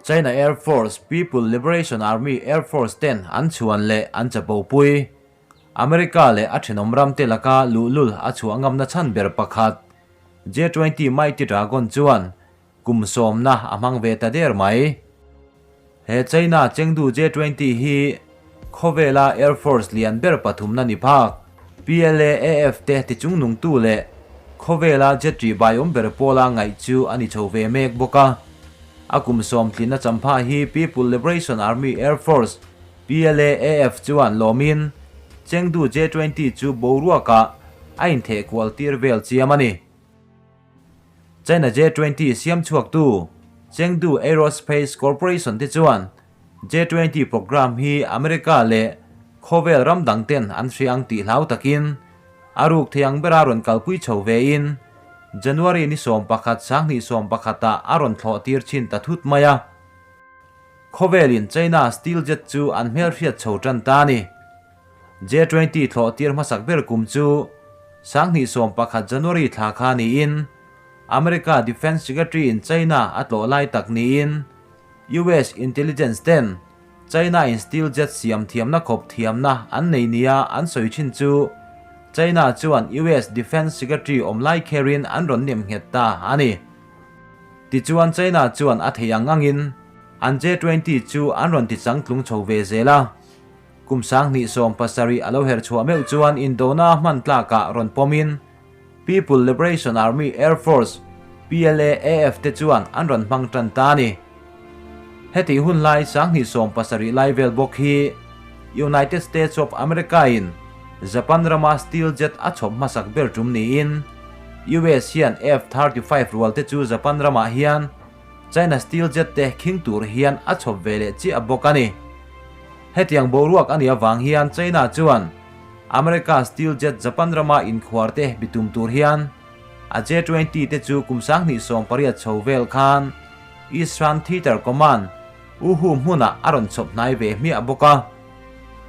China Air Force, People Liberation Army Air Force ten an chhuan leh an chapo pui. America leh a thenawm ram te laka luhlul a chhuah ngamna chhan ber pakhat, J-20 Mighty Dragon chuan kum sawmna a hmang ve ta der mai. He China Chengdu J-20 hi khawvela Air Force lian ber pathumna ni phak, PLAAF te tichungnungtu leh khawvela jet ṭihbai awm ber pawla ngaih chu a ni chho ve mek bawk a. A kum sawmtlinna champha hi People Liberation Army Air Force, PLAAF, chuan lawmin Chengdu J-20 chu boruakah a intheh kual tir vel chiam a ni. China J-20 siam chhuaktu Chengdu Aerospace Corporation te chuan J-20 program hi America leh khawvel ram dang ten an hria ang tih hlau takin a ruk thei ang bera rawn kalpui chho vein January ni 11 2011 ah a rawn thlawh tir thin ta thut mai a. Khawvelin China steel jet chu an hmelhriat chho tan ta a ni. J-20 thlawh tir hmasak ber kum chu 2011 January thla kha niin America Defence Secretary in China a tlawh lai tak niin US intelligence ten China in steel jet siam thiamna khawp thiamna an nei nia an sawi thin chu China chuan US Defence Secretary awm lai kherin an rawn nem nghet ta a ni. Tichuan China chuan a thei ang angin an J-20 chu an rawn ti changtlung chho ve zel a. Kum 2017 a lo her chhuah meuh chuan indona hman tlakah rawn pawmin People Liberation Army Air Force, PLAAF, te chuan an rawn hmang tan ta a ni. Hetih hun lai 2017 lai vel bawk hi United States of America in Japan rama steel jet a chhawp hmasak ber tum niin US hian F-35 rual te chu Japan ramah hian China steel jet te khing tur hian a chhawp ve leh chiah bawk a ni. Hetiang boruak a nih avang hian China chuan America steel jet Japan rama inkhuar te bitum tur hian a J-20 te chu kum 2018 chho vel khan Eastern Theater Command, Wuhu hmunah a rawn chhawp hnai ve hmiah bawk a.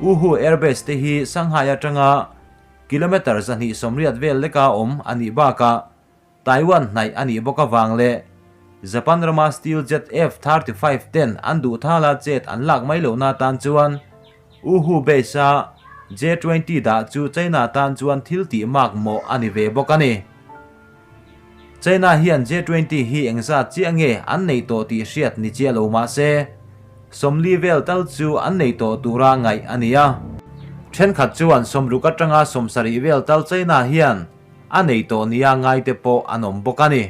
Wuhu Airbase te hi Shanghai atanga kilometre 280 vel leka awm a nih bakah Taiwan hnaih a nih bawk avang leh Japan rama steel jet F-35 ten an duh thala chet an lak mai lohna atan chuan Wuhu base-a J-20 dah chu China tan chuan thil tih mak mawh a ni ve bawk a ni. China hian J-20 hi engzat chiah nge an nei tawh tih hriat ni chiah lo mah se, 40 vel tal chu an nei tawh tura ngaih a ni a. Thenkhat chuan 60 atanga 70 vel tal China hian a nei tawh nia ngaite pawh an awm bawk a ni.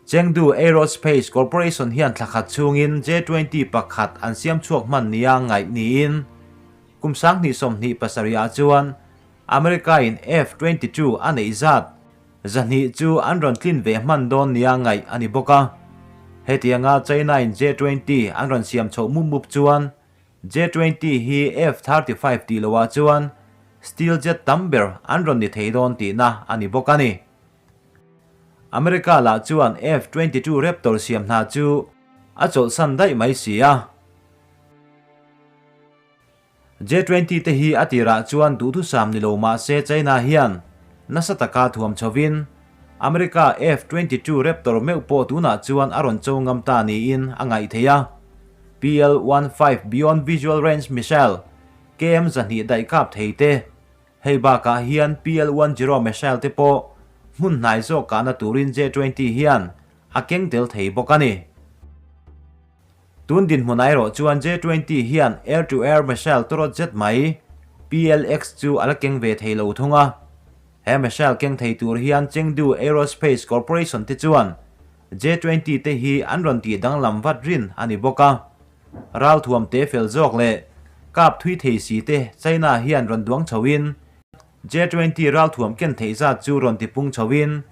Chengdu Aerospace Corporation hian thla khat chhungin J-20 pakhat an siam chhuak hman nia ngaih niin kum 2027 ah chuan America in F-22 a neih zat 200 chu an rawn tlin ve hman dawn nia ngaih a ni bawk a. Hetianga China in J-20 an rawn siam chhoh mup mup chuan J-20 hi F-35 tih loah chuan steel jet tam ber an rawn ni thei dawn tihna a ni bawk a ni. America lah chuan F-22 Raptor siam hna chu a chawlhsan daih mai si a. J-20 te hi a tirah chuan duhthusam ni lo mah se China hian nasa taka thuam chhovin America F-22 Raptor meuh pawh tunah chuan a rawn cho ngam ta niin a ngaih theih a. PL-15 Beyond Visual Range Missile, KM 200 daih kap thei te, hei bakah hian PL-10 missile te pawh hmun hnai zawk kahna turin J-20 hian a keng tel thei bawk a ni. Tun dinhmun erawh chuan J-20 hian air-to-air missile tawrawt zet mai, PLX chu a la keng ve thei lo thung a. He missile keng thei tur hian Chengdu Aerospace Corporation te chuan J-20 te hi an rawn tih danglam vat rin a ni bawk a. Ralthuam te fel zawk leh kap thui thei si te China hian rawn duang chhoin J-20 ralthuam ken theih zat chu rawn tipung chhoin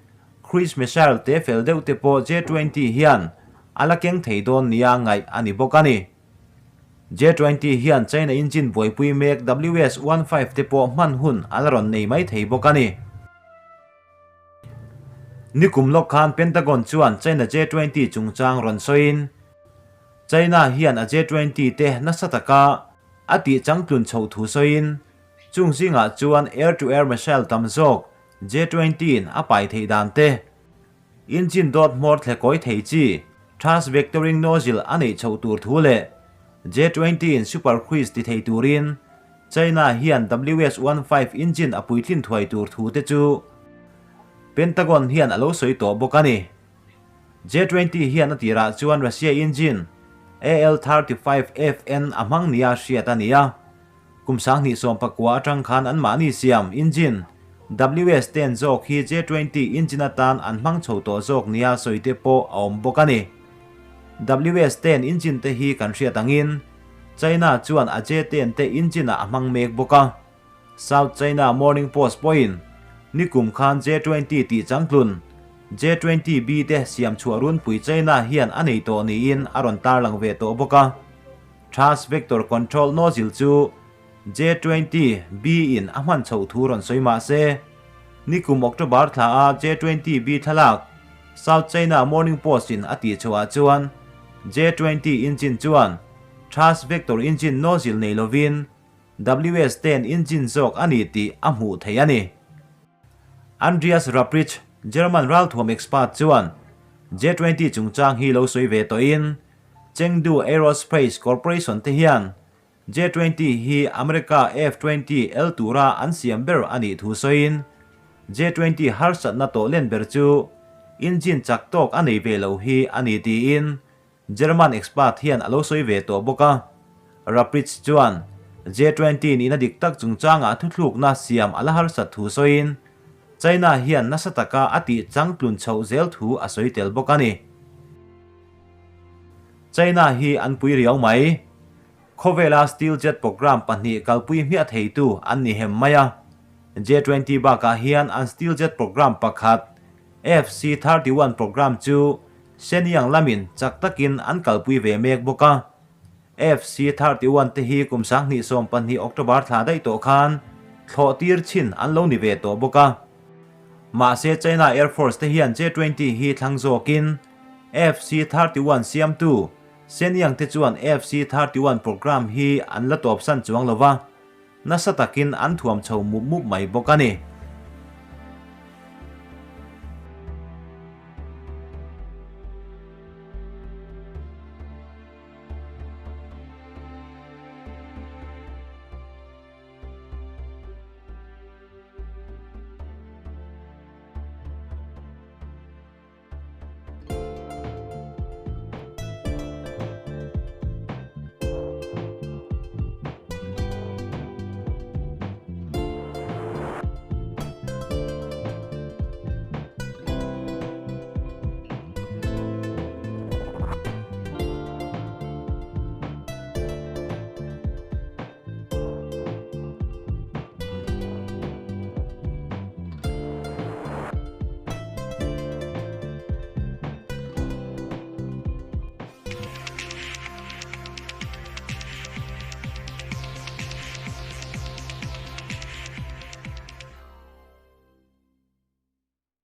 Cruise missile te fel deuh te pawh J-20 hian a la keng thei dawn nia ngaih a ni bawk a ni. J-20 hian China engine buaipui mek WS-15 te pawh hman hun a la rawn nei mai thei bawk a ni. Nikum lawk khan Pentagon chuan China J-20 chungchang rawn sawiin, China hian a J-20 te nasa taka a tih changtlun chhoh thu sawiin, chung zingah chuan air-to-air missile tam zawk J-20 in a pai theih dan te, engine dawt hmawr thle kawi thei chi Thrust vectoring nozzle a neih chhoh tur thu leh J-20 in Super Cruise ti thei turin China hian WS-15 engine a puitlin thuai tur thu te chu Pentagon hian a lo sawi tawh bawk a ni. J-20 hian a tirah chuan Russia engine AL-35FN a hmang nia hriat a ni a. Kum 2019 atang khan anmahni siam engine WS-10 zawk hi J-20 engine atan an hmang chho tawh zawk nia sawi te pawh a awm bawk a ni. WS-10 engine te hi kan hriat angin China chuan a J-10 te engine ah a hmang mek bawk a. South China Morning Post pawhin nikum khan J-20 tih changtlun J-20B te siam chhuah runpui China hian a nei tawh niin a rawn tarlang ve tawh bawk a. Thrust Vector Control nozzle chu J-20B in a hman chhoh thu rawn sawi mah se, nikum October thla a J-20B thlalak South China Morning Post in a tih chhuah chuan J-20 engine chuan Thrust Vector engine nozzle nei lovin WS-10 engine zawk a ni tih a hmuh theih a ni. Andreas Rapprich, German ralthuam expert chuan J-20 chungchang hi lo sawi ve tawhin Chengdu Aerospace Corporation te hian J-20 hi America F-20 el tura an siam ber a nih thu sawiin J-20 harsatna tawh len ber chu engine chak tawk a nei ve lo hi a ni tiin German expert hian a lo sawi ve tawh bawk a. Rapritz chuan J-20 nihna dik tak chungchangah thuthlukna siam a la harsat thu sawiin China hian nasa taka a tih changtlun chhoh zel thu a sawi tel bawk a ni. China hi an pui riau mai. Khawvela Steel Jet Programme pahnih kalpui hmiah theitu an ni hem mai a. J-20 bakah hian an Steel Jet Programme pakhat, FC-31 Programme chu Shenyang lamin chak takin an kalpui ve mek bawk a. FC-31 te hi kum 2012 October thla daih tawh khan thlawh tir chhin an lo ni ve tawh bawk a. Mahse China Air Force te hian J-20 hi thlang zawkin FC-31 siamtu Shenyang te chuan FC-31 programme hi an la tawpsan chuang lo va, nasa takin an thuam chho mup mup mai bawk a ni.